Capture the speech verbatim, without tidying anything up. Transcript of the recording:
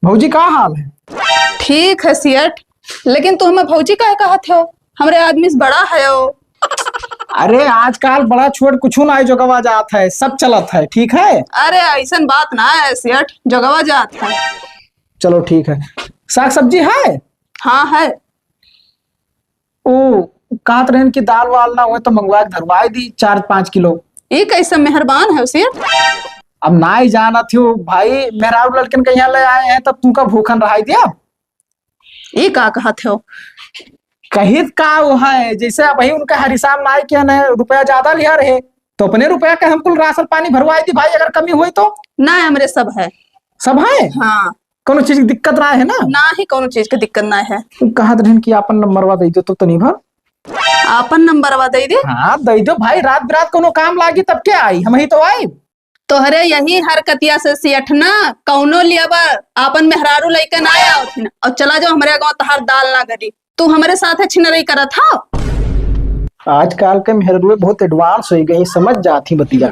भौजी, का हाल है? ठीक है सेठ, लेकिन तू हमें भौजी काहे कहत हो? हमरे आदमी से बड़ा है वो। अरे, आजकल बड़ा छोट कुछु ना है, जोगवा जात है, सब चलत है, ठीक है? अरे, ऐसन बात ना है सेठ, जोगवा जात है। चलो ठीक है। साग सब्जी है? हाँ है। ओ, कहत रहन कि दाल वाल ना होए तो मंगवा के धरवाई दी चार पाँच किलो। ये कैसे मेहरबान है सेठ? अब ना ही जानत हो भाई, मेहरारू लड़कन के यहाँ ले आए हैं तब तुमका भूखन रहाई दिया। ये का कहत हो? कहित का वो है, जैसे अबही उनका हरिसाम नाई के ने रुपया ज्यादा लिया रहे, तो अपने रुपया के हम कुल राशन पानी भरवाई दी भाई, अगर कमी हुई तो। ना, हमरे सब है। सब है? हाँ। कोनो चीज की दिक्कत ना है ना? ना ही कोनो चीज की दिक्कत ना है। उ कहत रहन कि आपन नंबरवा दे दो तो तनी भर। आपन नंबरवा दे दे? हाँ, दे दो भाई, रात बिरात कोनो काम लागी तब के आई, हम ही तो आई। तोहरे यही हरकतिया से सेठ ना कौनो लेबर आपन मेहरारू लइके ना आवत ही ना। और चला जाओ हमरे गाँव, तहार दाल ना गली। तू हमरे साथे छिनरई करत हो। आजकल के मेहरारू बहुत एडवांस हो गई, समझ जात ही बतिया।